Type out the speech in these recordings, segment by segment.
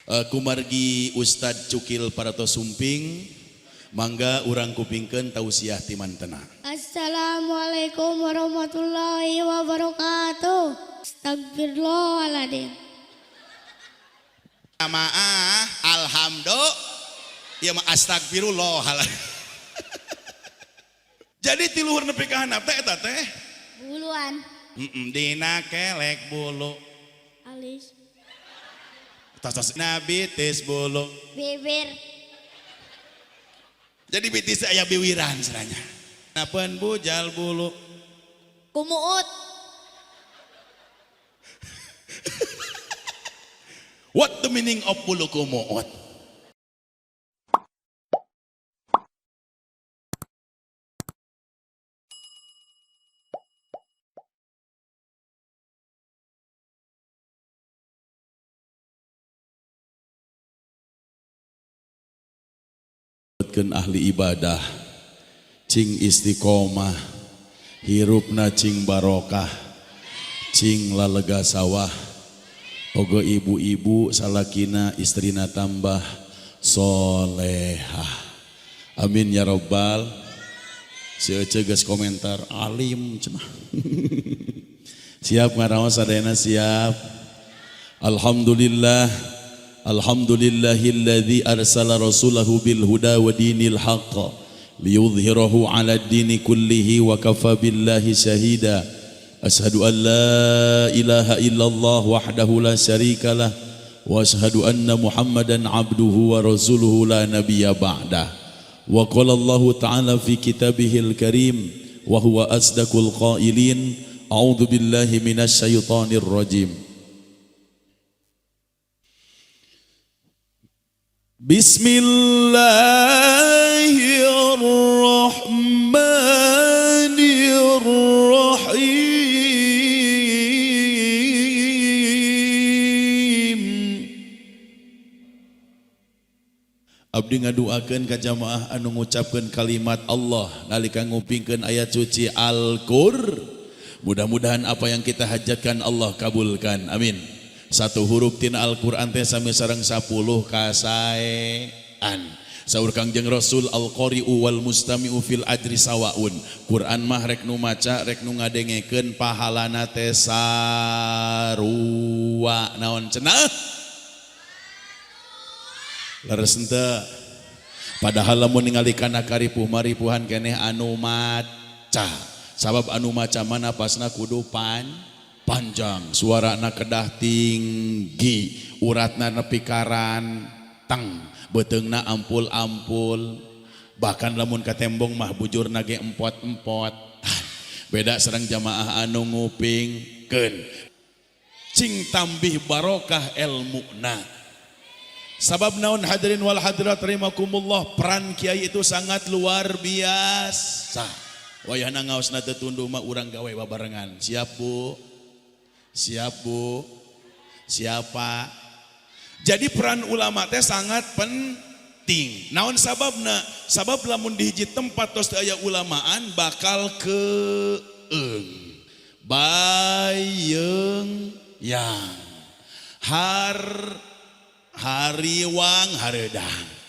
Kumargi Ustad Cukil Parato Sumping, mangga urang kupingkeun tausiah ti mantena. Assalamualaikum warahmatullahi wabarakatuh. Astagfirullahaladzim. Maah, alhamdulillah. Ya mah astagfirullah. Jadi ti luhur nepi ka handap teh eta teh Buluan. Dina kelek bulu. Alis. Tos tos na bitis bulu. Bibir. Jadi bitis aya biwiran cenanya. Napen bujal bulu. Kumuut. What the meaning of bulu kumuut? Ahli ibadah cing istiqomah hirupna cing barokah cing lalega sawah oge ibu-ibu salakina istrina tambah solehah amin ya robbal. Si Ece geus komentar alim cenah. Siap ngaraos sadayana siap. Alhamdulillah. Alhamdulillahilladzi arsala rasulahu bil huda wa dinil haqq liyudhhirahu 'ala ad-dini kullihi wa kafa billahi syahida. Asyhadu an la ilaha illallah wahdahu la syarikalah wa asyhadu anna Muhammadan 'abduhu wa rasuluhu la nabiyya ba'dah. Wa qala Allahu ta'ala fi kitabihil karim wa huwa asdaqul qailin. A'udzu billahi minasy syaithanir rajim. Bismillahirrahmanirrahim. Abdi ngaduakeun ka jamaah anu ngucapkeun kalimat Allah nalika ngupingkeun ayat suci Al-Qur. Mudah-mudahan apa yang kita hajatkan Allah kabulkan. Amin. Satu huruf tina Al-Qur'an teh sami sareng 10 kasaean. Saur Kangjeng Rasul al-qari'u wal mustami'u fil ajri sawaun. Quran mah rek nu maca rek nu ngadengekeun pahalana teh sarua. Naon cenah? Leres henteu? Padahal lamun ningali kana karipuh maripuhan keneh anu maca. Sabab anu maca mana pasna kudu panjang, suarana kedah tinggi, uratna nepi ka ranteng, beuteungna ampul-ampul, bahkan lamun ka tembong mah bujurna ge empot-empot. Beda sareng jamaah anu ngupingkeun. Cing tambih barokah elmuna. Sabab naon hadirin wal hadirat rahimakumullah, peran kiai itu sangat luar biasa. Wayahna ngaosna teu tunduh mah urang gawe babarengan. Siap Bu? Siap Bu? Siapa? Jadi peran ulama teh sangat penting. Naon sababna? Sabab lamun di hiji tempat tos teu aya ulamaan bakal keung. Bayeung yang har hariwang hareudang.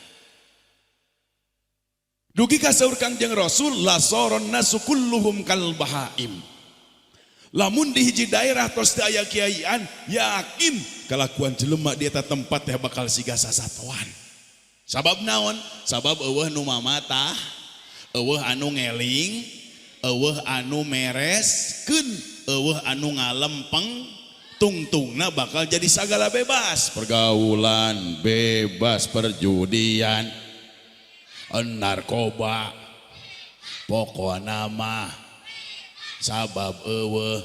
Dugi ka saur Kangjeng Rasul lasoron nasu kulluhum kal bahaim. Lamun di hiji daerah tos teu aya kiaian, yakin kalakuan jelema di eta tempat teh bakal siga sasatoan. Sabab naon? Sabab eueuh nu mamatah, eueuh anu ngeling, eueuh anu mereskeun, eueuh anu ngalempeng, tungtungna bakal jadi sagala bebas. Pergaulan bebas, perjudian, narkoba, pokona mah sabab eueuh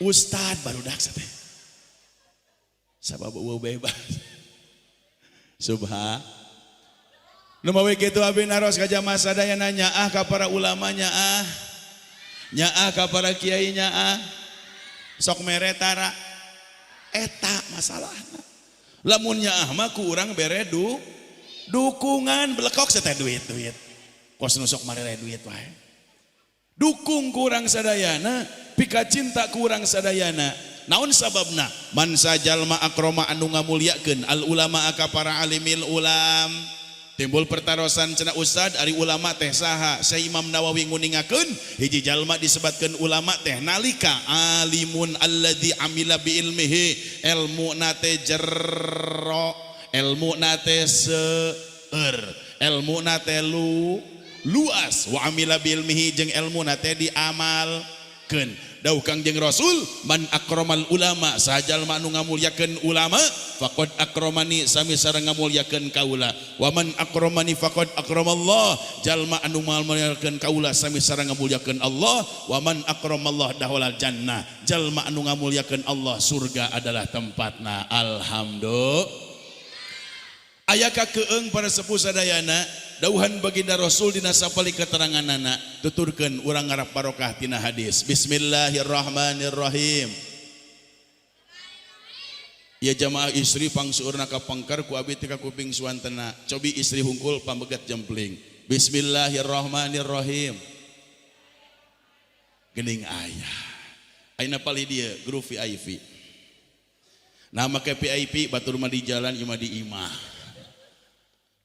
ustad barudak teh. Sabab eueuh bebas. Subha. Nu mawi kitu abdi naros ka jamaah sadayana nyaah ka para ulama nyaah. Nyaah ka para kiai nyaah. Sok mere tara eta masalahna. Lamun nyaah mah ku urang bere dukungan belekok teh duit-duit. Kos nu sok marere duit wae. Dukung kurang sadayana, pika cinta kurang sadayana. Naon sababna? Man sajalma akroma anu ngamulyakeun al ulama ka para alimil ulam. Timbul pertarosan cenah, Ustad, ari ulama teh saha? Syekh Imam Nawawi nguningakeun hiji jalma disebatkeun ulama teh nalika alimun alladzi amila bi ilmihi, ilmu nate jero, ilmu nate seueur, ilmu nate luas, wa amila bi ilmihi, jeung ilmu nate diamalkeun. Dawuh Kangjeng Rasul, man akramal ulama, sajalma anu ngamulyakeun ulama, faqad akramani, sami sareng ngamulyakeun kaula, wa man akramani faqad akramallah, jalma anu ngamulyakeun kaula sami sareng ngamulyakeun Allah, wa man akramallah dakhalal jannah, jalma anu ngamulyakeun Allah surga adalah tempatna. Alhamdulillah. Aya kakeung para sepuh sadayana, dauhan baginda Rasul dina sapali keteranganana. Tuturkeun urang ngarap barokah tina hadis. Bismillahirrahmanirrahim. Ya, jamaah istri pangsuurna ka pengker ku abi teh ka kuping suantena. Cobi istri hungkul pamegat jempling. Bismillahirrahmanirrahim. Gening aya. Ayeuna palih dieu grup VIP. Nah, make VIP batur mah di jalan, imah di imah.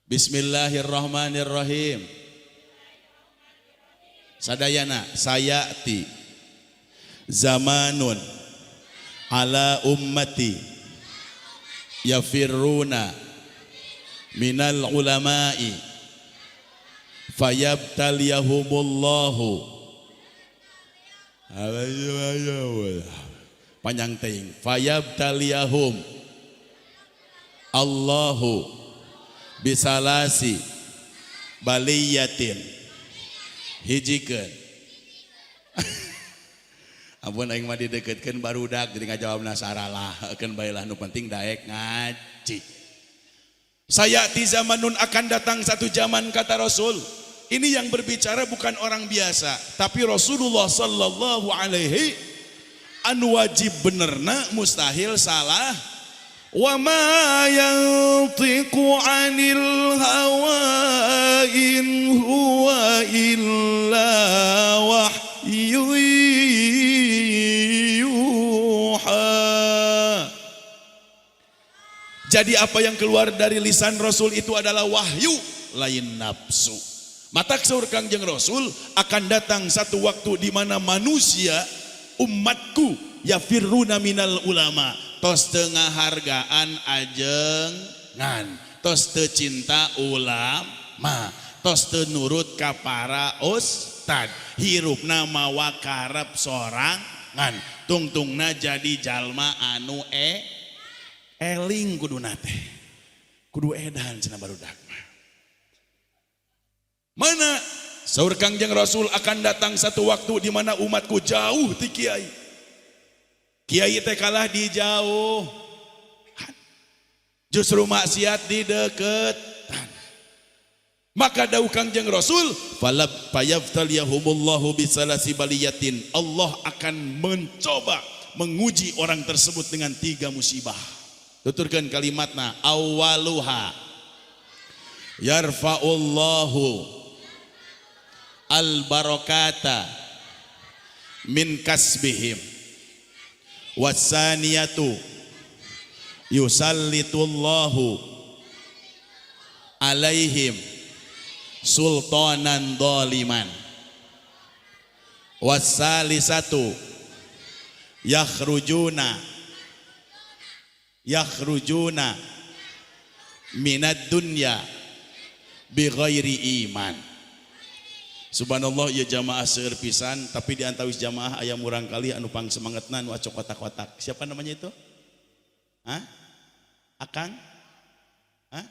Bismillahirrahmanirrahim. Sadayana, sayati zamanun ala ummati yafirruna minal ulama'i fayabtaliyahumullahu, panjang teuing, fayabtaliyahum Allahu bisalasi baliyatin. Hijikeun. Ampun, aing mah dideketkeun barudak jadi ngajawabna saralah. Keun bae lah, nu penting daek ngaji. Sayati zamanun, akan datang satu zaman, kata Rasul. Ini yang berbicara bukan orang biasa, tapi Rasulullah sallallahu alaihi, anu wajib benerna mustahil salah. Wa ma yantiqu anil hawa in huwa illa wahyu yuha. Jadi apa yang keluar dari lisan Rasul itu adalah wahyu, lain nafsu. Matak saur Kangjeng Rasul, akan datang satu waktu di mana manusia, umatku, yafirruna minal ulama, tos teu ngahargaan ajengan, tos teu cinta ulama, tos teu nurut ka para ustad, hirupna mawa karep sorangan, tungtungna jadi jalma anu eling kuduna teh kudu edan cenah barudak mah. Mana saur Kangjeng Rasul, akan datang satu waktu di mana umatku jauh ti kiai. Kiai teh kalah di jauh. Justru maksiat di deketan. Maka dawuh Kangjeng Rasul, falab fayabtaliyahumullahu bisalasi baliyatin. Allah akan mencoba menguji orang tersebut dengan tiga musibah. Tuturkan kalimatna, awaluha yarfa'ullahu al barakata min kasbihim, wasaniyatu yusallitullahu alaihim sultanan doliman, wasalisatu yakhrujuna yakhrujuna minad dunya bighairi iman. Subhanallah ya, jamaah seueur pisan, tapi di antawis jamaah aya murang kali anu pang semangatna, nu acok kotak-kotak. Siapa namanya itu? Hah? Akang? Hah?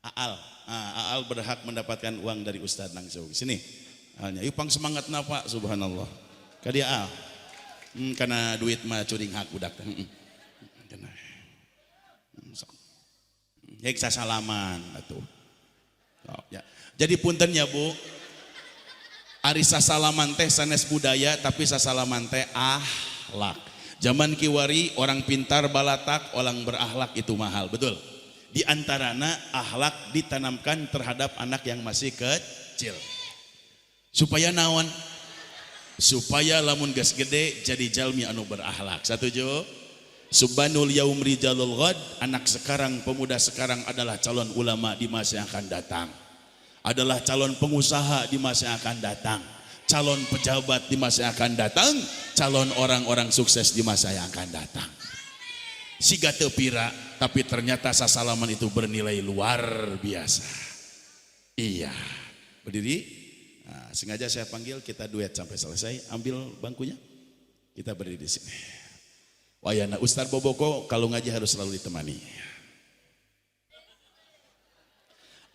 Aal. Ah, Aal berhak mendapatkan uang dari Ustadz langsung. Sini. Alnya, yuk pang semangatna, Pak, subhanallah. Kadia, Al. Karena duit mah curing hak budak teh. Karena. Sok. Hek sasalaman atuh. Oh, ya. Jadi punten ya, Bu. Ari sasalaman teh sanes budaya, tapi sasalaman teh akhlak. Zaman kiwari orang pintar balatak, orang berakhlak itu mahal, betul. Di antarana akhlak ditanamkan terhadap anak yang masih kecil. Supaya naon? Supaya lamun geus gede jadi jalmi anu berakhlak. Satuju? Subbanul yaum rijalul ghad, anak sekarang, pemuda sekarang adalah calon ulama di masa yang akan datang. Adalah calon pengusaha di masa yang akan datang. Calon pejabat di masa yang akan datang, calon orang-orang sukses di masa yang akan datang. Siga teu pira, tapi ternyata sasalaman itu bernilai luar biasa. Iya. Berdiri. Nah, sengaja saya panggil, kita duet sampai selesai. Ambil bangkunya. Kita berdiri di sini. Wayana Ustaz Boboko kalau ngaji harus selalu ditemani.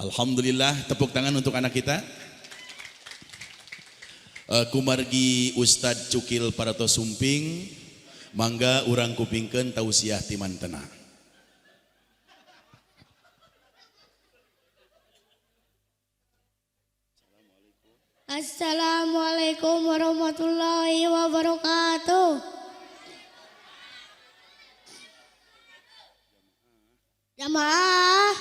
Alhamdulillah, tepuk tangan untuk anak kita. Kumargi Ustaz Cukil Parato Sumping, mangga urang kupingkeun tausiah ti mantena. Assalamualaikum warahmatullahi wabarakatuh. Jamaah.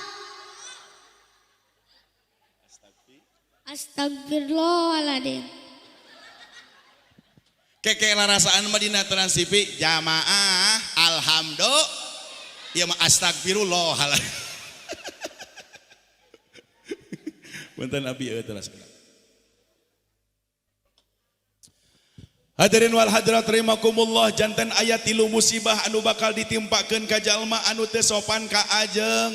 Astagfirullahaladzim. Keke larasaan Madinah Trans TV jamaah alhamdulillah. Ya mah astagfirullahaladzim. Punten abi eueuh teras. Hadirin wal hadirat rahimakumullah, janten aya tilu musibah anu bakal ditimpakeun ka jalma anu teu sopan ka ajeng,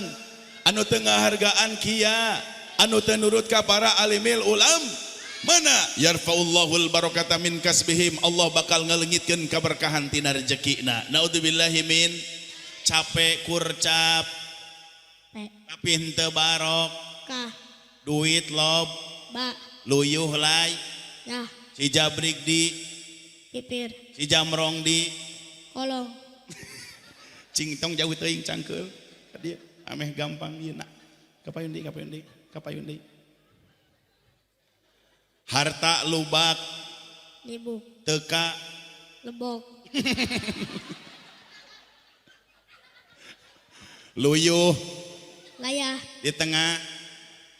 anu teu ngahargaan kia, anu teu nurut ka para alimil ulam. Mana yarfaullahul barakata min kasbihim, Allah bakal ngaleungitkeun kaberkahan tina rezekina. Naudzubillahi min capek kurcap tapi henteu barok, duit lob ba, luyuh lay, ya, si jabrik di pipir, si jamrong di kolong, cingtong jauh teuing cangkeul ka dieu ameh gampang ieu na. Kapayun deui, kapayun deui, kapayun deui. Harta lubak libuk teka lebok luyuh layah di tengah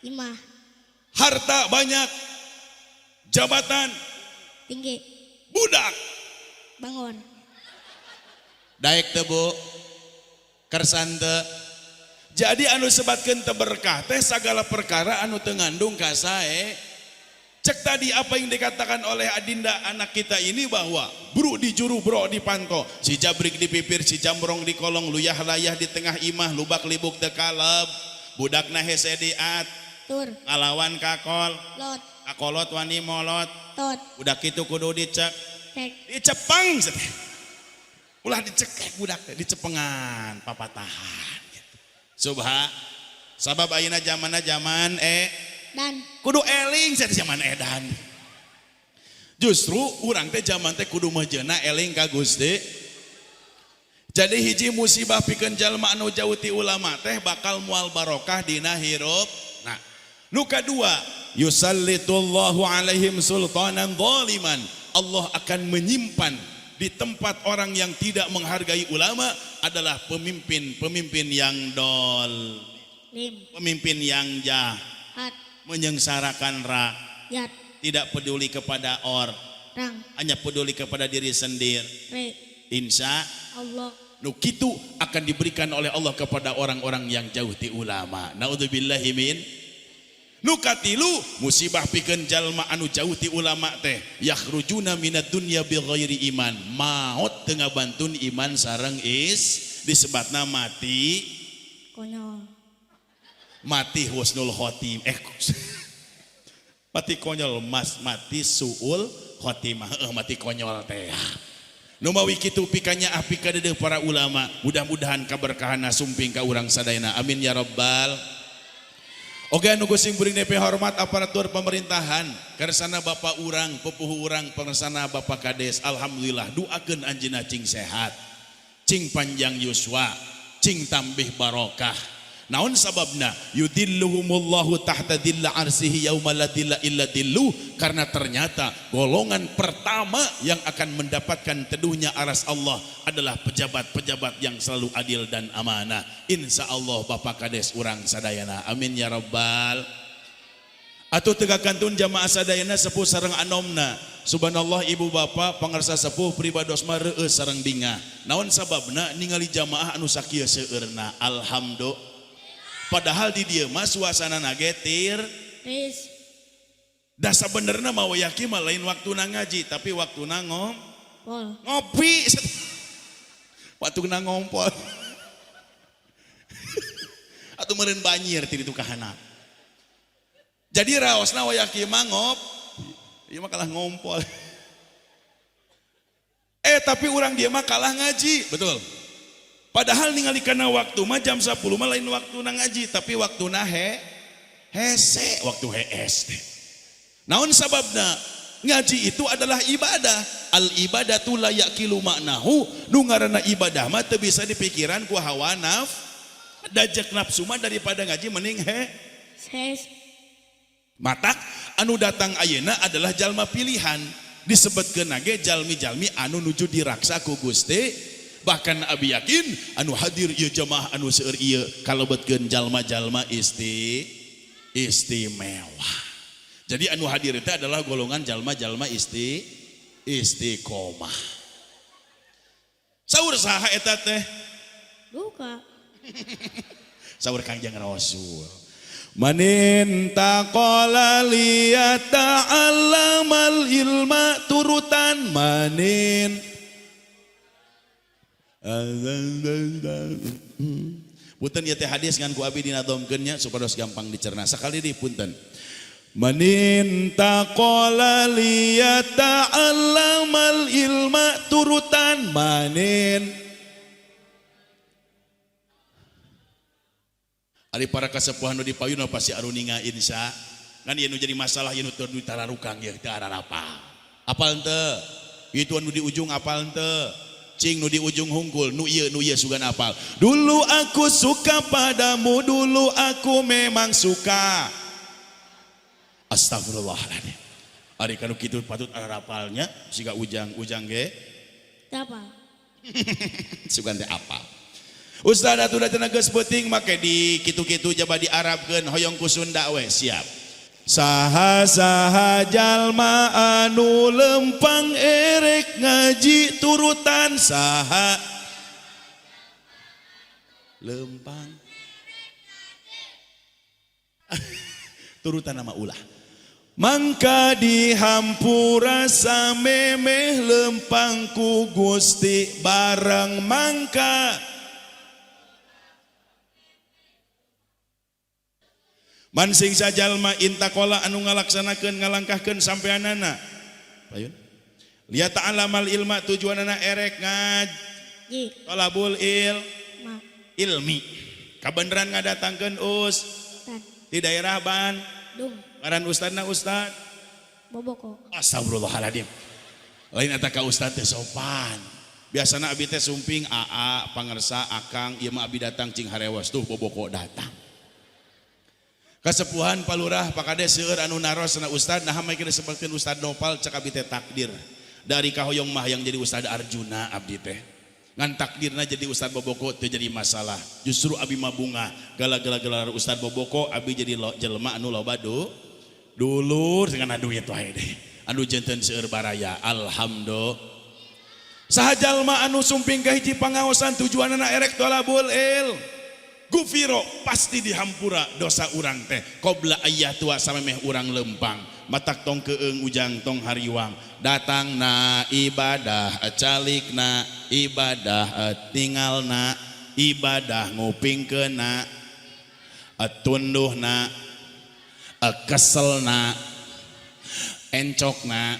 imah. Harta banyak, jabatan tinggi, budak bangun. Daek teu Bu, kersan teu. Jadi anu sebatkeun teu berkah teh sagala perkara anu teu ngandung kasae. Cek tadi apa yang dikatakan oleh adinda anak kita ini bahwa bru di juru bro di panto, si jabrik di pipir, si jamrong di kolong, luyah layah di tengah imah, lubak libuk teu kaleb, budakna hese diat, tur, ngalawan kakol, lot, kakolot wani molot, tot, budak itu kudu dicek, cek, dicepeng, ulah dicekek budak teh, dicepengan, papatahan gitu. Subha, sabab ayeuna zamanna zaman dan kudu eling saat zaman edan. Justru urang teh zaman teh kudu mejeuna eling ka Gusti. Jadi hiji musibah pikeun jalma anu jauh ti ulama teh bakal moal barokah dina hirup. Nah, nu kadua, yusallitullahu alaihim sultanan zaliman. Allah akan menyimpan di tempat orang yang tidak menghargai ulama adalah pemimpin-pemimpin yang dol, lim, pemimpin yang jahat, menyengsarakan rakyat, tidak peduli kepada orang, hanya peduli kepada diri sendiri. Insya Allah nu kitu akan diberikan oleh Allah kepada orang-orang yang jauh ti ulama. Naudzubillahi min. Nu katilu musibah pikeun jalma anu jauh ti ulama teh yakhrujuna minad dunya bighairi iman, maot teu ngabantun iman sareng is disebatna mati konyol, mati husnul khotim, mati konyol, mas mati suul khotimah, mati konyol teh. Nu mawi kitu pikanya api kadeudeung para ulama, mudah-mudahan kaberkahanna sumping ka urang sadayana, amin ya rabbal. Oke, anu sing kuring DP hormat aparatur pemerintahan, kersana bapak urang, pepuhu urang, pengersana bapak kades, alhamdulillah doakeun anjeunna cing sehat, cing panjang yuswa, cing tambih barokah. Naon sababna? Yudilluhumullahu tahta dilla arsihi yauma la dilla illa dilluh. Karena ternyata golongan pertama yang akan mendapatkan teduhnya aras Allah adalah pejabat-pejabat yang selalu adil dan amanah. Insya Allah Bapak Kades urang sadayana, amin ya rabbal. Atuh teu kantun jamaah sadayana sepuh sareng anomna. Subhanallah, ibu bapak pangarsa sepuh pribados mah reueus sareng bingah. Naon sababna? Ningali jamaah anu sakieu seueurna. Alhamdulillah. Padahal di dieu mah suasana ge tir Ris. Da sabenerna mah wayah kieu mah lain waktuna ngaji, tapi waktuna Pol. ngopi. Waktuna ngompol. Atau meureun banjir ti ditu kahanap. Jadi raosna wayah kieu mah ieu mah kalah ngompol. Eh, tapi urang dieu mah kalah ngaji, betul. Padahal ningali kana waktu mah jam 10 mah lain waktuna ngaji, tapi waktuna hese, waktu hees teh. Naon sababna? Ngaji itu adalah ibadah. Al ibadatu la yaqilu maknahu. Nu ngaranna ibadah mah teu bisa dipikiran ku hawa dajek nafsu mah daripada ngaji mending Ses. Matak anu datang ayeuna adalah jalma pilihan, disebutkeun ge jalmi-jalmi anu nuju diraksa ku Gusti. Bahkan abi yakin anu hadir ieu, jamaah anu seueur ieu kalebetkeun jalma-jalma istimewa. Jadi anu hadir itu adalah golongan jalma-jalma istiqomah. Saur saha eta teh? Duka. Saur Kangjeng Rasul. Manin taqala liyata'allamal ilma, turutan manin. Punten ieu teh hadis ngan ku abi dinadomkeun nya supados gampang dicerna. Sakali deui, punten. Manin taqala liyata'allamal ilma, turutan manin. Ari para kasepuhan nu di payun pasti aruninga insya. Kan ieu nu jadi masalah, ieu nu teu ditararukang, ieu teu ararapal. Apal henteu? Itu anu di ujung apal henteu? Cing nu di ujung hungkul, nu ieu, nu ieu sugan apal. Dulu aku suka padamu, dulu aku memang suka. Astagfirullahaladzim. Ari kanu kitu patut arapalnya siga ujang-ujang ge. Teu apal. Sugan teh apal. Ustaz atuh da cenah geus peuting make di kitu-kitu jaba diarabkeun, hoyong ku Sunda we siap. Saha-saha jalma anu lempang erek ngaji, turutan saha lempang turutan nama ulah mangka dihampura samemeh lempang ku Gusti bareng mangka. Mansing sajalma intakola anu ngalaksanakeun ngalangkahkeun sampeanana. Payun. Lihat ta'alamal ilma tujuanana erek ngaji. Tolabul Ma. Ilmi. Kabeneran ngadatangkeun us di daerah Ban. Dung. Ngaran ustadna ustad Boboko. Astagfirullahaladzim. Lain eta ka ustad teh sopan. Biasana abi teh sumping aa pangersa akang, ieu mah abi datang cing harewas tuh Boboko datang. Kasepuhan palurah pakade seueur anu naros na ustad nah mah disebutkeun Ustad Nopal, cek abi teh takdir. Dari kahoyong mah yang jadi Ustad Arjuna abdi teh. Ngan takdirna jadi Ustad Boboko teu jadi masalah. Justru abi mah bunga gala-gala gelar Ustad Boboko abi jadi jelema anu loba dulur dengan duit wae deh. Anu janten seueur baraya. Alhamdulillah. Saha jalma anu sumping ka hiji pangaosan tujuanana erek tolabul il. Gufiro pasti dihampura dosa urang teh qobla ayyatua samemeh urang lempang. Matak tong keung ujang tong hariwang datang na ibadah, calik na ibadah, tinggal na ibadah, ngupingkeun na, tunduh na, kesel na, encok na,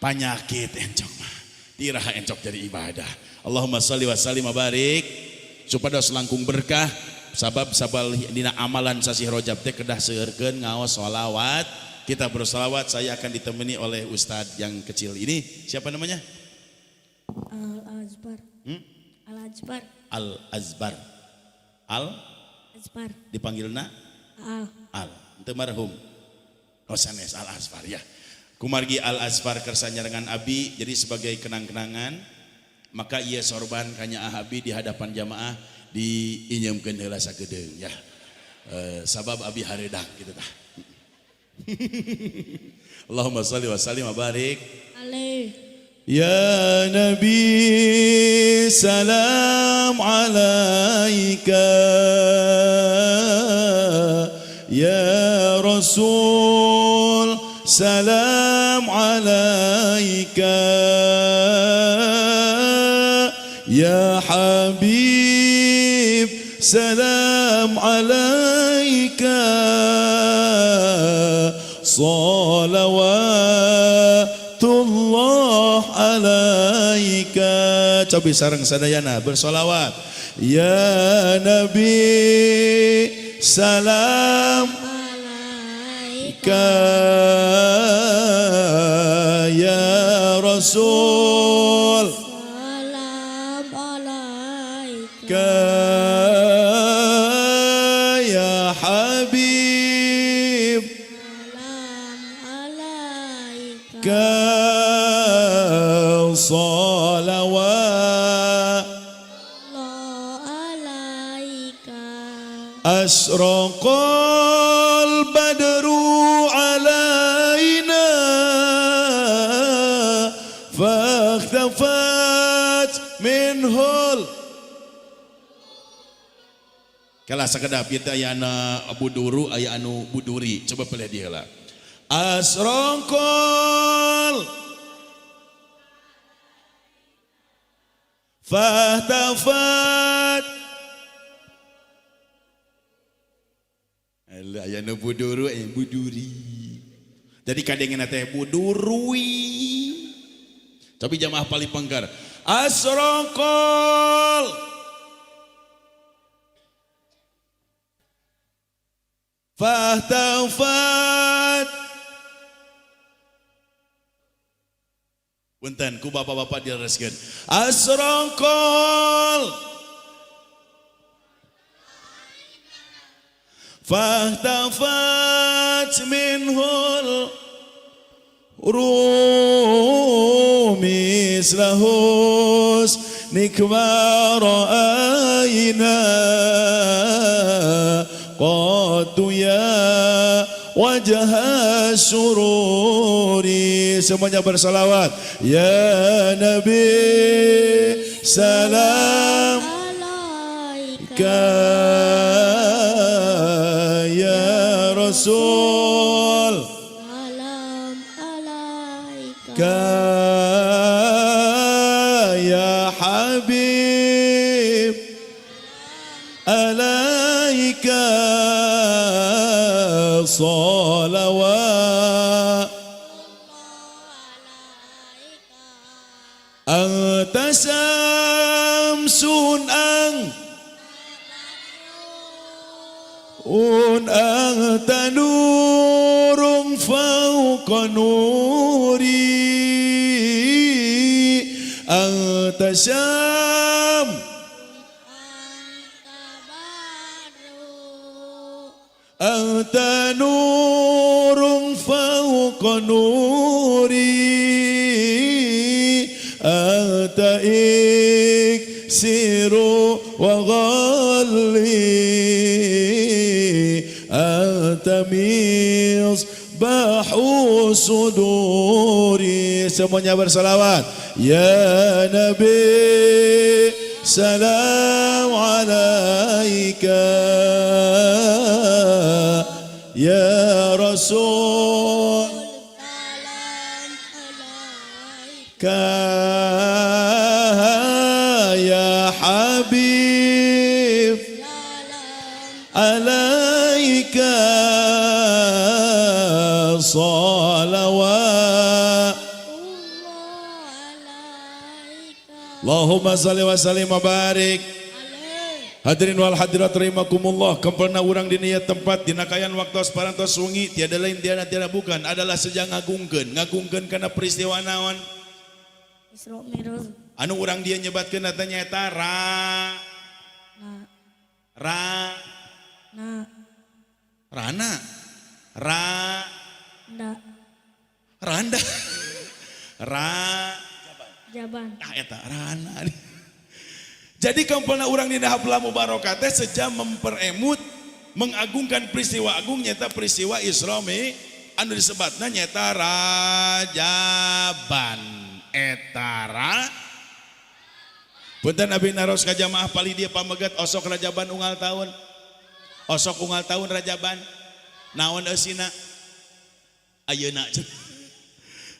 panyakit encok mah tiraha encok jadi ibadah. Allahumma sholli wa sallim wa barik supados langkung berkah sabab sabal dina amalan sasih Rojab teh kedah seueurkeun ngaos sholawat. Kita bersolawat, saya akan ditemani oleh ustadz yang kecil ini. Siapa namanya? Al Azbar. Hmm? Al Azbar. Al Azbar. Al Azbar. Dipanggilna? Al. Al. Henteu marhum. Oh sanes Al Azbar ya. Kumargi Al Azbar kersa nyarengan abi, jadi sebagai kenang-kenangan maka ia sorban kanya abi di hadapan jamaah diinyeumkeun heula sakedeung ya. Sabab abi hareudang kitu tah. Allahumma shalli wa sallim wa barik alaih. Ya Nabi salam alaika, ya Rasul salam alaika, ya Habib salam alaika, salawatullah alaika. Cobi sareng sadayana bersolawat. Ya Nabi salam alaika, ya Rasul salam alaika, ya Habib salam alaika, salawat Allah alaika. Asraqal badru alaina fakhtafat minhul. Kalah sakedap ieu teh aya anu buduru aya anu buduri, coba pilih dia lah. Asraqal fahtafat. Alah aya nu buduru aya buduri. Jadi kadengena teh budurui. Tapi jamaah paling pengker. Asraqal fahtafat. Punten ku bapak-bapak dilereskeun. Asraqal fahtafat minhul rumi islahus nikma ra'ayna qad ya wajah sururi. Semuanya bersalawat. Ya Nabi salam alaika, ya Rasul salam alaika, ya Habib alaika salawat. Anta samsun ang un anta nurun fawqa nuri, anta syam anta nurun fawqa nuri, anta iksiru wa ghalli, anta misbahu suduri. Semuanya bersalawat. Ya Nabi salam alaika, ya Rasul salam alaika, ya Habib salam alaika salawat. Allah alaika. Allahumma salli wa sallim wa barik. Hadirin wal hadirat rahimakumullah. Kempelna urang dina ieu tempat dina kaayaan waktos parantos wengi tiada lain tiada tiada bukan adalah sejak ngagungkeun ngagungkeun kana peristiwa naon? Isra Mi'raj. Anu urang dia nyebatkeun eta nyaeta ra na ra na rana ra nda randa ra jaban. Ah eta rana. Jadi kampana urang dina haflah mubarakah teh sejam memperemut mengagungkan peristiwa agung nyata peristiwa Isra. Anu disebatna nyaeta rajaban. Etara punten, abi naros ka jamaah palih dieu pamegat, osok rajaban unggal tahun? Osok unggal tahun rajaban, naon eusina ayeuna?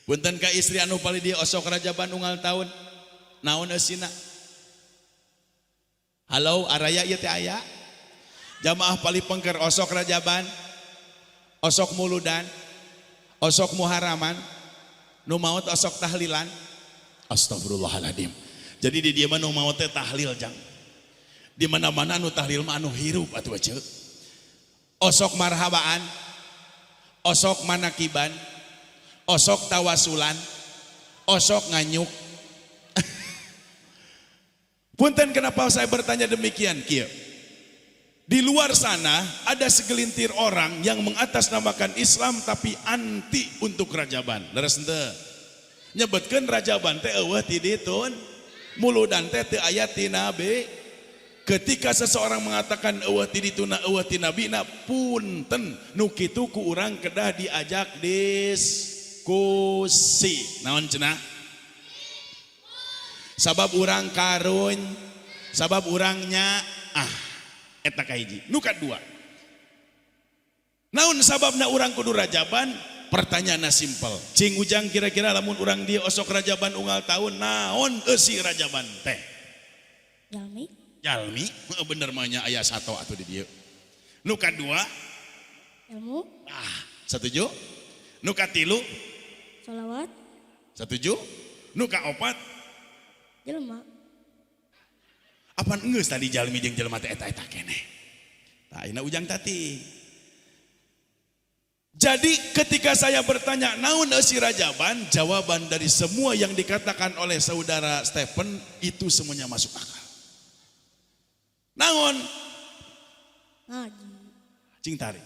Punten, ka istri anu palih dieu, osok rajaban unggal tahun, naon eusina? Halo, araya ieu teh aya. Jamaah palih pengker, osok rajaban, osok muludan, osok muharaman, nu maot osok tahlilan? Astagfirullahaladzim. Jadi di dieu mah nu maot teh tahlil, jang. Di mana-mana nu tahlil mah anu hirup atuh ece. Osok marhabaan, osok manakiban, osok tawasulan, osok nganyuk. Punten, kenapa saya bertanya demikian, kieu? Di luar sana ada segelintir orang yang mengatasnamakan Islam tapi anti untuk rajaban. Leres henteu? Nyebutkeun rajaban teh euweuh ti ditun, muludan teh teu aya ti nabi. Ketika seseorang mengatakan euweuh ti dituna, euweuh ti nabina, punten, nu kitu ku urang kedah diajak diskusi. Naon cenah? Sabab urang karun, sabab urangnya ah eta kahiji. Nu kadua, naon sababna urang kudu rajaban? Pertanyaan simpel. Cing Ujang, kira-kira lamun urang dieu osok rajaban unggal tahun, naon eusi rajaban teh? Jalmi. Jalmi. Heuh, bener mah nya, aya sato atuh di dieu. Nu kadua? Ilmu. Ah, setuju. Nu katilu? Salawat. Setuju. Nu kaopat? Jelema. Apan geus tadi jalmi jeung jelema teh eta-eta keneh. Tah, ayeuna Ujang tati. Jadi ketika saya bertanya naon eusi rajaban, jawaban dari semua yang dikatakan oleh saudara Stephen itu semuanya masuk akal. Naon? Ngaji. Cing tarik.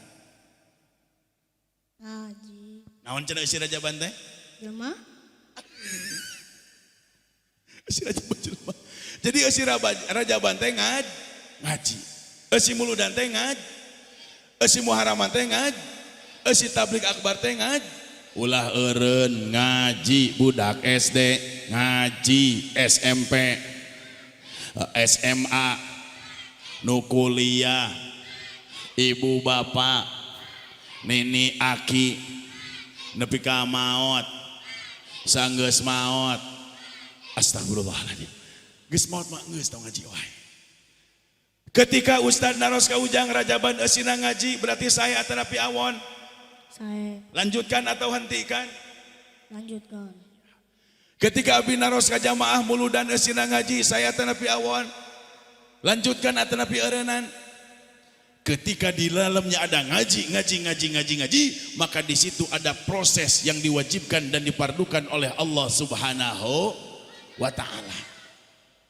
Ngaji. Naon cenah eusi rajaban teh? Jelema. Eusi rajaban jelema. Jadi eusi rajaban teh ngaji. Eusi muludan teh ngaji. Eusi muharaman teh ngaji. Eusi tablig akbar teh ngaji. Ulah eureun ngaji budak SD, ngaji SMP, SMA, nu kuliah, ibu bapak, nini aki, nepi ka maot, sanggeus maot. Astagfirullahaladzim. Geus maot mah geus tong ngaji wae. Ketika Ustad naros ka Ujang rajaban eusina ngaji, berarti sae atanapi awon? Sae. Lanjutkan atau hentikan? Lanjutkan. Ketika abi naros ka jamaah muludan eusina ngaji, sae atanapi awon? Lanjutkan atanapi eureunnan? Ketika di dalamnya ada ngaji, ngaji, ngaji, ngaji, ngaji, maka di situ ada proses yang diwajibkan dan dipardukan oleh Allah Subhanahu wa taala.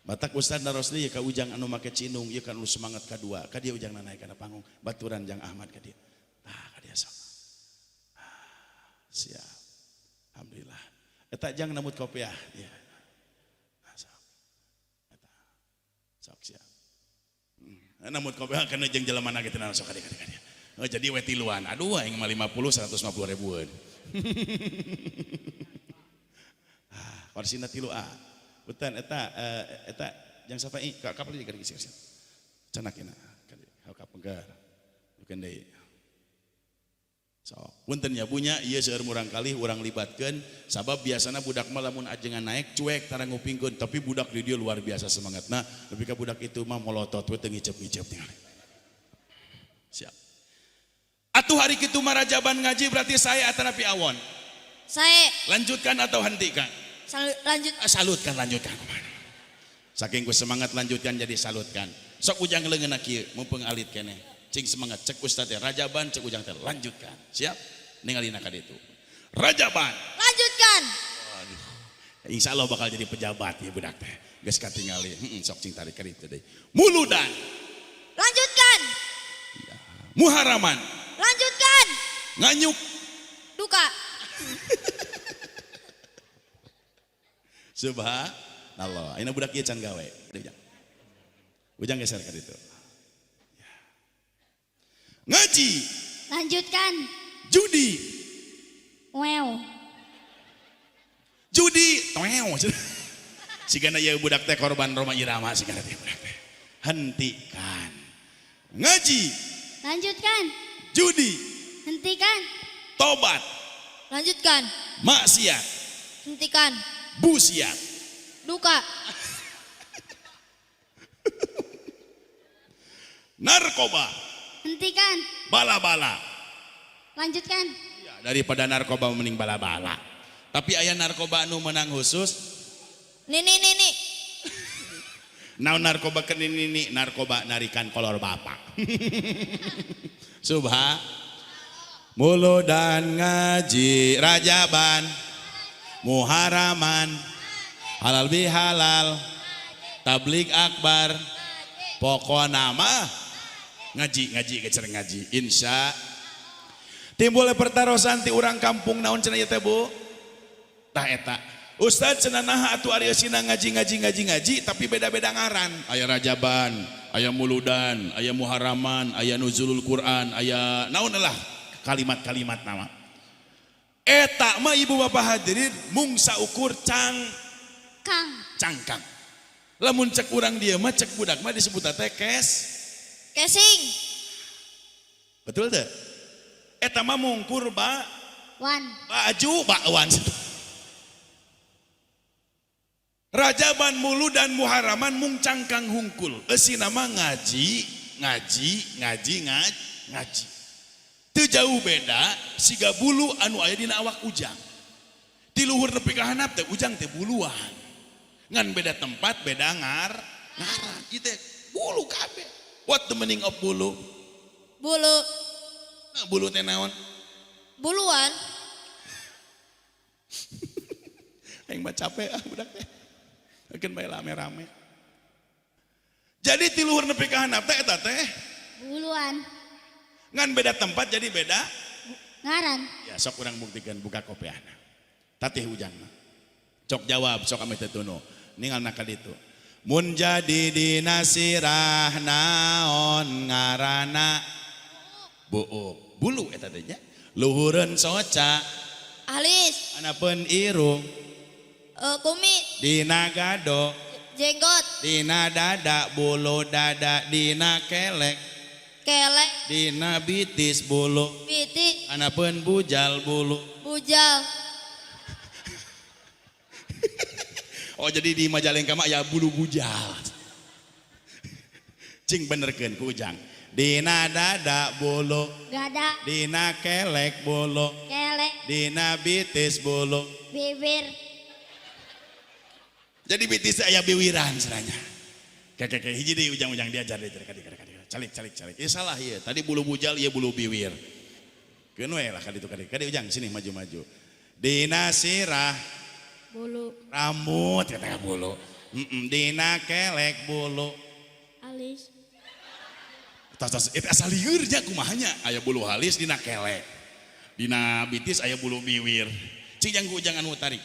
Matak Ustaz naros deui ka Ujang anu make cinung, ieu kan nu semangat kadua. Ka dieu Ujang naik kana panggung, baturan Jang Ahmad ka dieu. Tah, ka dieu sok. Ah, siap. Alhamdulillah. Eta Jang namut kopiah. Ya. Nah, sok. Eta. Sok siap. Namut kopiah kana jeung jelema na kitu sok ka dieu, ka dieu, ka dieu. Oh, jadi we tiluan. Aduh, aing mah 50 150 ribuan. Ah, korsina tilu ah. Punten eta eta jang sapa i ka kapal di ka dieu. Canak ina ka dieu ka pengker. Bukan deui. So, punten ya punya ieu seueur murang kali urang libatkeun, sabab biasana budak mah lamun ajengan naik cuek, tara ngupingkeun, tapi budak di dieu luar biasa semangatna, nepi ka budak itu mah molotot we, teu ngicep-ngicep tingali. Siap. Atuh hari kitu mah rajaban ngaji berarti sae atanapi awon? Sae. Lanjutkan atau hentikan? Salut, lanjut. Ah, salutkan, lanjutkan. Saking ku semangat lanjutkan jadi salutkan. Sok Ujang leungeunna kieu mumpung alit keneh. Cing semangat, cek ustad teh rajaban, cek Ujang teh lanjutkan. Siap? Ningalina ka ditu. Rajaban. Lanjutkan. Aduh. Insya Allah bakal jadi pejabat ya budak teh. Geus katingali. Heeh, sok cing tarik ka ditu deui. Muludan. Lanjutkan. Ya. Muharaman. Lanjutkan. Nganyuk. Duka. Subhanallah. Ayeuna budak ieu can gawe. Ujang. Ujang geser ka ditu. Ya. Ngaji. Lanjutkan. Judi. Wow. Judi toew. Sigana ieu budak teh korban Rhoma Irama sigana teh budak teh. Hentikan. Ngaji. Lanjutkan. Judi. Hentikan. Tobat. Lanjutkan. Maksiat. Hentikan. Busiat. Duka. Narkoba. Hentikan. Bala-bala. Lanjutkan. Ya, daripada narkoba mending bala-bala. Tapi aya narkoba anu menang khusus. Nini nini. Naon narkoba ke nini nini, narkoba narikan kolor bapak. Subha. Muludan ngaji rajaban muharaman halal bihalal tablig akbar pokona mah ngaji ngaji gecer ngaji insya timbul pertarosan ti urang kampung naon cenah ieu teh Bu tah eta Ustaz cenah naha atuh ari eusina ngaji ngaji ngaji ngaji tapi beda-beda ngaran aya rajaban aya muludan aya muharaman aya nuzulul Quran aya naon lah kalimat-kalimat nama eta mah ibu bapak hadirin mung saukur Kang. cangkang lamun cek urang dia mah cek budak mah disebut teh kes Casing. Betul teh eta mah mungkur ba Wan. baju bakwan. Rajaban muludan muharaman mung cangkang hungkul eusina mah ngaji ngaji ngaji ngaji ngaji teu jauh beda siga bulu anu aya dina awak ujang ti luhur nepi ka handap teh ujang teh buluan ngan beda tempat beda ngaran ieu teh bulu kabeh. What the meaning of bulu? Bulu. Nah, bulu teh naon? Buluan. Aing mah capek ah budak teh. Keun bae rame-rame. Jadi ti luhur nepi ka handap teh eta teh Buluan. Ngan beda tempat jadi beda ngaran. Ya sok urang buktikan buka kopiahna. Tatih ujang mah. Cok jawab sok ame teu tunu. Ningalna ka ditu. Mun jadi dina sirah naon ngaranna? Buuk. Bulu eta teh nya. Luhureun soca. Alis. Anapeun irung. Kumis. Dina gado. Jenggot. Dina dada bulu dada dina kelek. Kelek. Dina bitis bulu. Bitis. Anapeun bujal bulu. Bujal. Oh jadi di Majalengka mah ya bulu bujal. Cing benerkeun ku Ujang. Dina dada bulu. Gada. Dina kelek bulu. Kelek. Dina bitis bulu. Bibir. Jadi bitis aya biwiran cenanya. Kayak hiji deui ujang-ujang diajar diajar kadi kadi kadi. Calik calik calik. Ieu salah ieu. Tadi bulu bujal ieu bulu biwir. Keun we lah kaditu kadi. Kadi Ujang sini maju-maju. Dina sirah bulu. Rambut kata bulu. Dina kelek bulu. Alis. Tas tas itu asal lieur nya kumahanya. Aya bulu halis dina kelek. Dina bitis aya bulu biwir. Cing jang ku ujang anu tarik.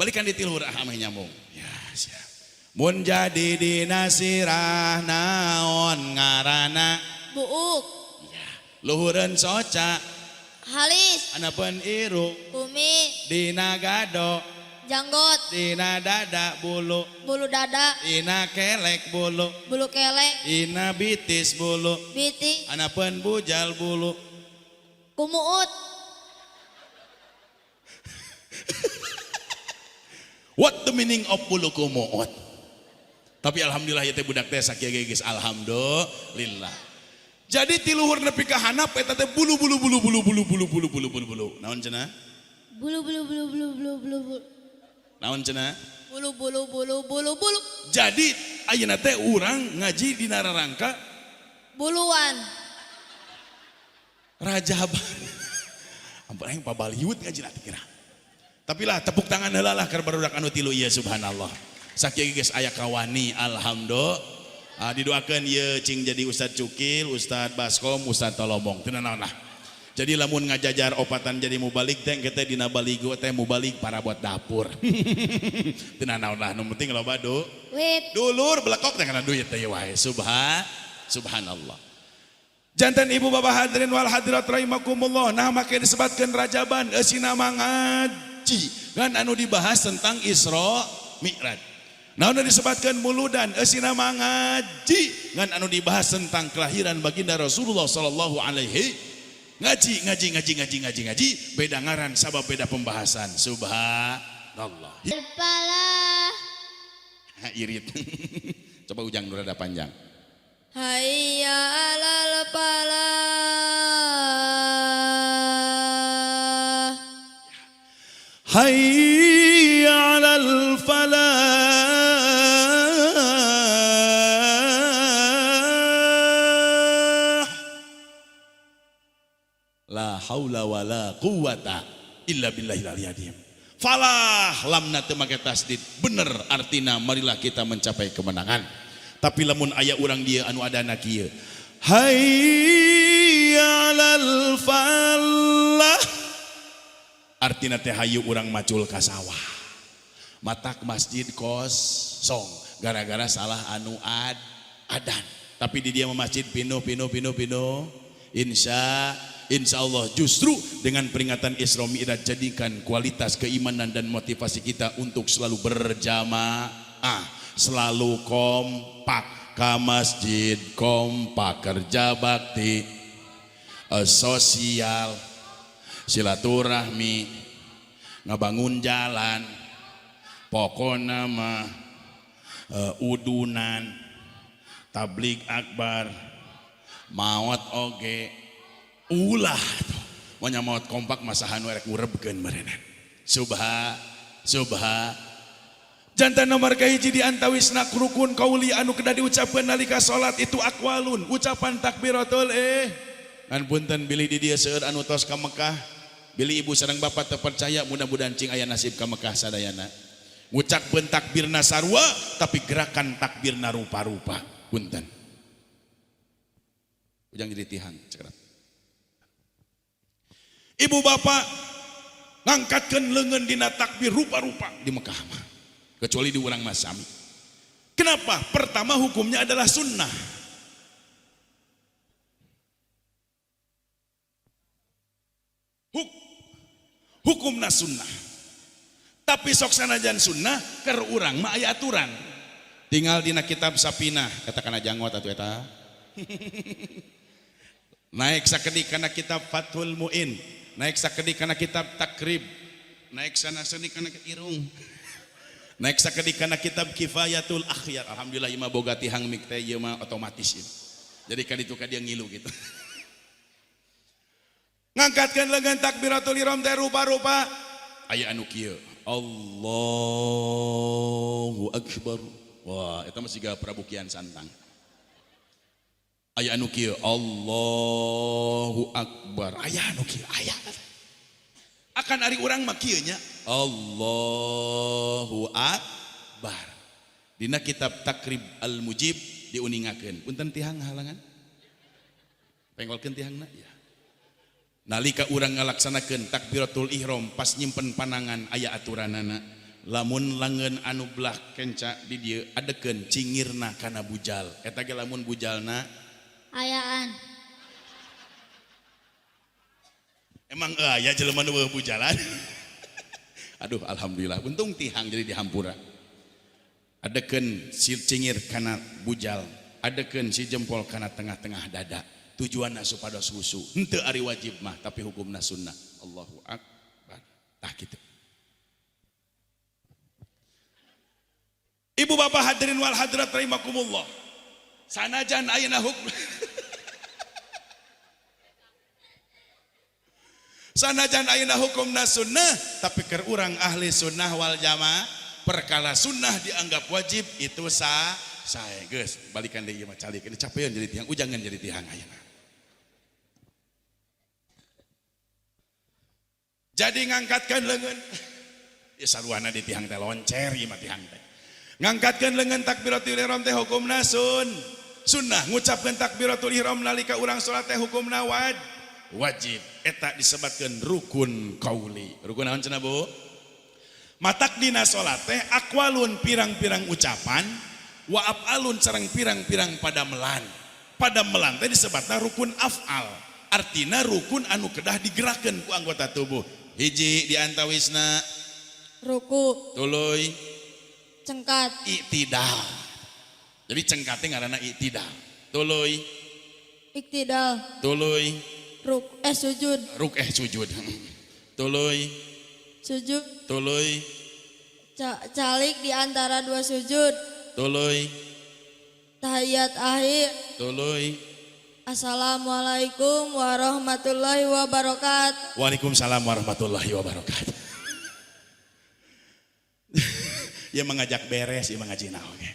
Balikan di tilhur ah ameh nyambung. Ya siap. Mun jadi dina sirah naon ngaranna? Buuk. Ya. Luhureun soca. Halis. Anapeun irung. Kumis. Dina gado. Janggot. Dina dada bulu. Bulu dada. Dina kelek bulu. Bulu kelek. Dina bitis bulu. Bitis. Anapeun bujal bulu. Kumuut. What the meaning of bulu kumuut? Tapi alhamdulillah ya teh budak teh sakieu ge geus alhamdulillah. Jadi ti luhur nepi ka handap eta teh bulu bulu bulu bulu bulu bulu bulu bulu bulu bulu. Naon cenah? Bulu bulu bulu bulu bulu bulu bulu. Naon cenah? Bulu bulu bulu bulu bulu. Jadi ayeuna teh urang ngaji dina rarangka buluan. Rajaban. Ampun aing pabaliut ngaji nanti kira. Tapi lah tepuk tangan heula lah keur barudak anu tilu ieu subhanallah. Sakieu geus aya kawani alhamdulillah. Didoakeun ieu cing jadi Ustad Cukil, Ustad Baskom, Ustad Tolomong. Teu naon lah. Jadi lamun ngajajar opatan jadi mubalik teh engke teh dina baligo teh mubalik parabot dapur. Teu naon lah nu penting loba Duit. Dulur belekok teh kana duit teh wae. Subhanallah. Janten ibu bapak hadirin wal hadirat rahimakumullah. Nah make disebutkan Rajaban eusina ngaji kan anu dibahas tentang Isra Mi'raj. Nah anu disebutkan Muludan eusina ngaji ngan anu dibahas tentang kelahiran baginda Rasulullah sallallahu alaihi. Ngaji ngaji ngaji ngaji ngaji ngaji beda ngaran sabab beda pembahasan. Subhanallah. Falah. Irit. Coba Ujang nu rada panjang. Hayya 'alal falah. Hayya 'alal falah. La haula wala quwata illa billahil aliyil azim. Falah lamna teu make tasdid. Bener artina marilah kita mencapai kemenangan. Tapi lamun aya urang dia anu adana kieu. Hayya 'alal falah. Artina teh hayu urang macul ka sawah. Matak masjid kosong gara-gara salah anu adan. Tapi di dia mah masjid pinuh pinuh pinuh pinuh. Insya Allah justru dengan peringatan Isra Mi'raj jadikan kualitas keimanan dan motivasi kita untuk selalu berjamaah, selalu kompak ke masjid, kompak kerja bakti, sosial, silaturahmi, ngabangun jalan, pokona mah udunan, tablig akbar, maot oge, ulah tuh. Maunya maot kompak masa anu erek ngurebkeun meureunana. Subha subha. Jantan nomor kahiji di antawisna rukun kauli anu kedah diucapkeun nalika salat itu akwalun, ucapan takbiratul Ngan punten bilih di dieu seueur anu tos ka Mekah, bilih ibu sareng bapak terpercaya mudah-mudahan cing aya nasib ka Mekah sadayana. Ngucapkeun takbirna sarua tapi gerakan takbirna rupa-rupa. Punten. Ujang jadi tihang cekerap. Ibu bapak ngangkatkeun leungeun dina takbir rupa-rupa di Mekah mah. Kecuali di urang mah sami. Kenapa? Pertama hukumnya adalah sunnah. Hukumna sunnah. Tapi sok sanajan sunnah keur urang mah aya aturan. Tinggal dina kitab Sapinah, katakan janggot atuh eta. Naik sakedik kana kitab Fathul Muin, naik sakedik kana kitab Takrib, naik sana sakedik kana irung. Naik sakedik kana kitab Kifayatul Akhyar. Alhamdulillah ieu mah boga tihang mik teh ieu mah otomatis ieu. Jadi ka ditu ka dia ngilu gitu. Ngangkatkeun leungeun takbiratul ihram teh rupa-rupa. Aya anu kieu. Allahu akbar. Wah, eta mah siga Prabu Kian Santang. Aya anu kieu, Allahu akbar. Aya anu kieu, aya. Akan ari urang mah kieu nya. Allahu akbar. Dina kitab Takrib Al-Mujib diuningakeun. Punten tihang halangan. Penggolkeun tihangna ya. Nalika urang ngalaksanakeun takbiratul ihram pas nyimpen panangan aya aturanana. Lamun langeun anu belah kenca di dieu adekeun cingirna kana bujal. Eta ge lamun bujalna ayaan. Emang aya jelema nu eueuh bujalan. Aduh alhamdulillah untung tihang jadi dihampura. Adekeun si cingir kana bujal, adekeun si jempol kana tengah-tengah dada. Tujuanna supados husu. Henteu ari wajib mah tapi hukumna sunnah. Allahu akbar. Tah kitu. Ibu bapak hadirin wal hadirat rahimakumullah. Sanajan ayeuna hukum sanajan ayeuna hukumna sunnah tapi keur urang ahli sunnah wal jamaah perkara sunnah dianggap wajib itu sah sae geus balikan deui mah calik ini capeun jadi tihang ujangan jadi tihang ayeuna. Jadi ngangkatkeun leungeun ya saruana di tihang teh loncer ieu mah tihang teh. Ngangkatkeun leungeun takbiratul ihram teh hukumna sunnah, ngucapkeun takbiratul ihram nalika urang salat teh hukumna wajib. Eta disebutkeun rukun kauli. Rukun naon cenah Bu? Matak dina salat teh aqwalun pirang-pirang ucapan, wa af'alun sareng pirang-pirang padamelan. Pada melantai disebutna rukun af'al. Artina rukun anu kedah digerakkan ku anggota tubuh. Hiji di antawisna Ruku. Tuluy Cengkat. Iktidal. Jadi cengkatnya ngaranna iktidal. Tuluy Iktidal. Tuluy Ruk eh sujud. Ruk eh sujud. Tuluy Sujud. Tuluy Calik di antara dua sujud. Tuluy Tahiyat akhir. Tuluy Assalamualaikum warahmatullahi wabarakatuh. Waalaikumsalam warahmatullahi wabarakatuh. Ya mengajak beres, ya mengaji oke.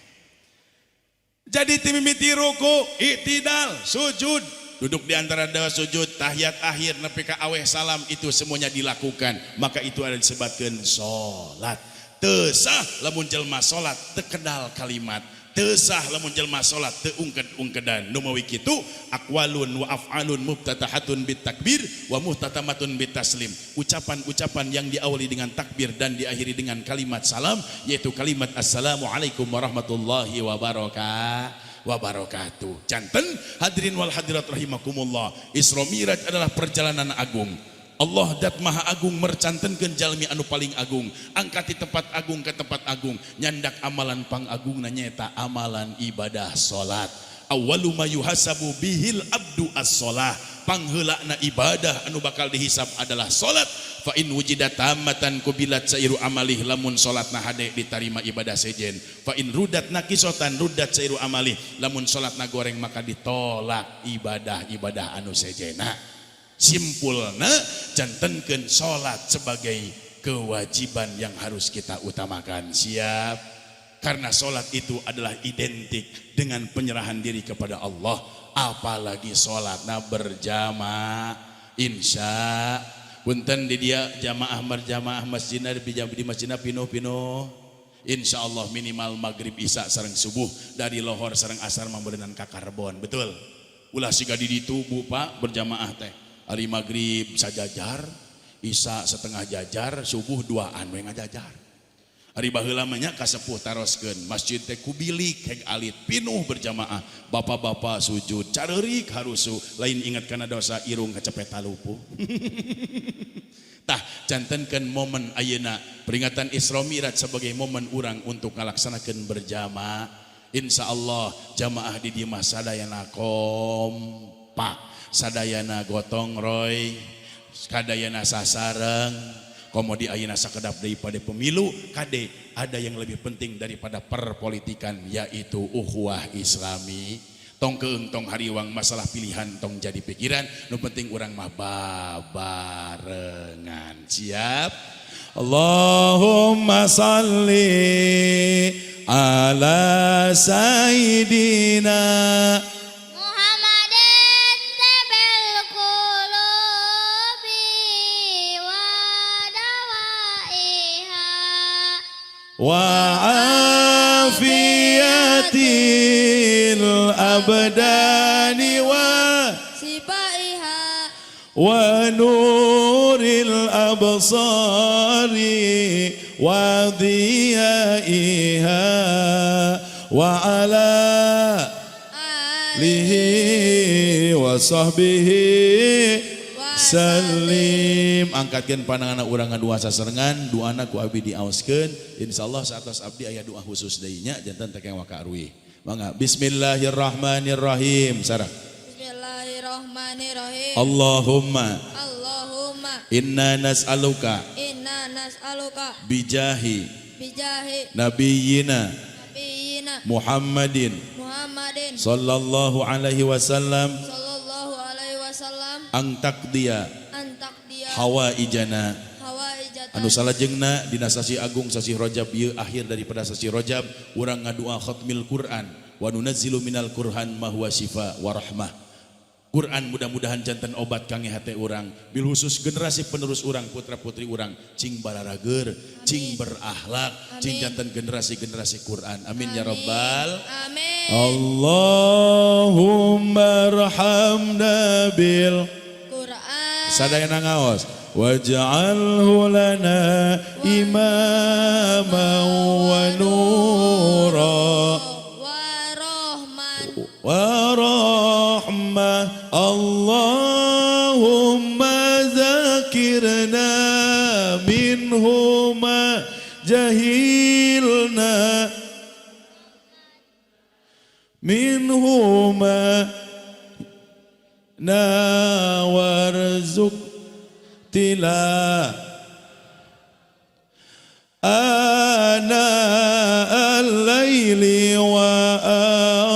Jadi timimiti ruku, iktidal, sujud, duduk di antara dua sujud, tahiyat akhir, nepi ka aweh salam, itu semuanya dilakukan. Maka itu ada disebutkan salat. Teu sah lamun jelma salat teu kedal kalimat. Teu sah lamun jelma salat teu ungked-ungkedan. Nu mawi kitu aqwalun wa af'alun muftatahatun bit takbir wa muhtatamatun bit taslim. Ucapan-ucapan yang diawali dengan takbir dan diakhiri dengan kalimat salam, yaitu kalimat assalamualaikum warahmatullahi wabarakatuh. Wabarakatuh. Janten hadirin wal hadirat rahimakumullah. Isra Mi'raj adalah perjalanan agung. Allah dat maha agung mercantenkeun jalmi anu paling agung, angkat di tempat agung ke tempat agung, nyandak amalan pangagung nyaeta amalan ibadah salat. Awwalu ma yuhasabu bihil abdu as-shalah. Pangheulana ibadah anu bakal dihisab adalah salat. Fa in wujidat tamatan kubilat sairu amalih, lamun salatna hade ditarima ibadah sejen. Fa in rudat nakisotan rudat sairu amalih, lamun salatna goreng maka ditolak ibadah-ibadah anu sejena. Simpulna jantenkeun salat sebagai kewajiban yang harus kita utamakan. Siap? Karena salat itu adalah identik dengan penyerahan diri kepada Allah, apalagi salatna berjamaah. Insya punten di dia jamaah berjamaah masjidna di masjidna pinuh-pinuh. Insya Allah minimal maghrib isya sareng subuh dari lohor sareng asar mamberenan ka karbon, betul? Ulah siga di ditu Bu Pak berjamaah teh. Hari maghrib sajajar, isya setengah jajar, subuh duaan we ngajajar. Ari baheula mah nya kasepuh taroskeun, masjid teh kubilik heg alit pinuh berjamaah, bapak-bapak sujud careurik harusu, lain ingat kana dosa irung kacepet talupuh. Tah jantenkeun momen ayeuna peringatan Isra Mi'raj sebagai momen urang untuk ngalaksanakeun berjamaah. Insyaallah jamaah di dieu mah sadayana kompak, sadayana gotong roy, sadayana sasareng. Komo di ayeuna sakedap daripada pemilu, kade ada yang lebih penting daripada perpolitikan, yaitu ukhuwah islami. Tong keung tong hariwang masalah pilihan tong jadi pikiran, nu penting urang mah babarengan. Siap? Allahumma salli ala sayyidina Muhammadin tibil qulubi wa dawaiha wa afiyatil abdani wa Sibaiha wa nuril absari wa dhiyaiha wa ala alihi wa sahbihi salim. Angkatkeun pandangan urang ngadua sasarengan, duana ku abdi diaoskeun. Insyaallah saatos abdi aya doa khusus deui nya, janten teh waka aruih. Mangga bismillahirrahmanirrahim. Sarah. Bismillahirrahmanirrahim. Allahumma Allahumma inna nas'aluka inna nas'aluka bijahi bijahi nabiyina nabiyina Muhammadin Muhammadin sallallahu alaihi wasallam sallallahu alaihi wasallam ang taqdiya an taqdiya hawaijana hawaijatan. Anu salajengna dina sasi agung sasi Rajab ieu, akhir daripada sasi Rajab urang ngadua khatmil Quran wa nunazzilu minal Qur'an ma huwa syifa wa rahmah. Quran mudah-mudahan jantan obat kangge hate urang, bil khusus generasi penerus urang, putra-putri urang cing bararager, cing berakhlak, cing jantan generasi-generasi Quran. Amin ya rabbal amin. Allahumma arhamna bil Quran. Sadayana ngaos waj'alhu lana imaman wa nura wa rahman wa rahmah. Allahumma zakirna minhu ma jahilna minhu ma na warzuq tila ana al-laili wa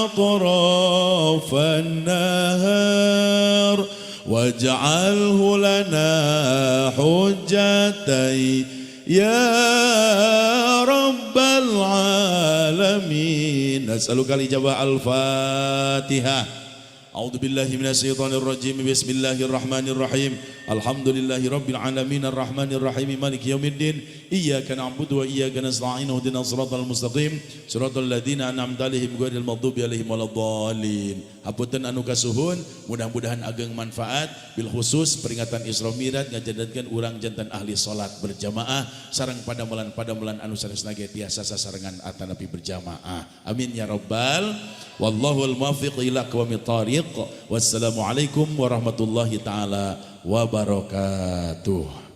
atrafan nahar waj'alhu lana hujjatai ya rabbal alamin. Nas'aluka al-ijabah. Al-Fatihah. A'udzu billahi minasyaitonir rajim. Bismillahirrahmanirrahim. Alhamdulillahi rabbil alamin arrahmanir rahim maliki yaumiddin. Iyyaka na'budu wa iyyaka nasta'in. Ihdinas siratal mustaqim. Siratal ladzina an'amta 'alaihim ghairil maghdubi 'alaihim waladdallin. Hapunten anu kasuhun, mudah-mudahan ageng manfaat bil khusus peringatan Isra Mi'raj ngajadatkeun urang janten ahli salat berjamaah sareng padamelan-padamelan anu sanesna ge tiasa sasarengan atanapi berjamaah. Amin ya rabbal. Wallahul muwaffiq ila aqwamit thariq. Wassalamualaikum warahmatullahi taala wabarakatuh.